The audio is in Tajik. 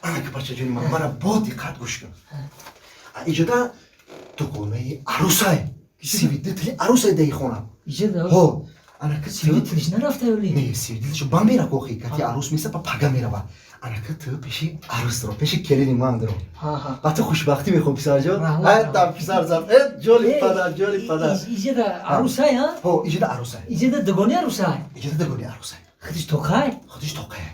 Анака, бачаҷони ман, мара бо диққат гӯш кун. Иҷода дугонаи арӯсай, свидетели арӯсай даи хона. Иҷода? Ҳо, анака. Свидетелиш нарафта ёли? Не, свидетелиш ба мера, кохи кати арӯс меса, па пага мерава. Анака, ту пеши арӯс дро, пеши келини ман дро. Ба ту хушбахтӣ мехоҳам, писарҷон. Та писар зад, э ҷоли падар, ҷоли падар. Иҷода арӯсай, а? Ҳо, иҷода арӯсай. Иҷода дугони арӯсай? Иҷода дугони арӯсай. Худиш тоқай? Худиш тоқай.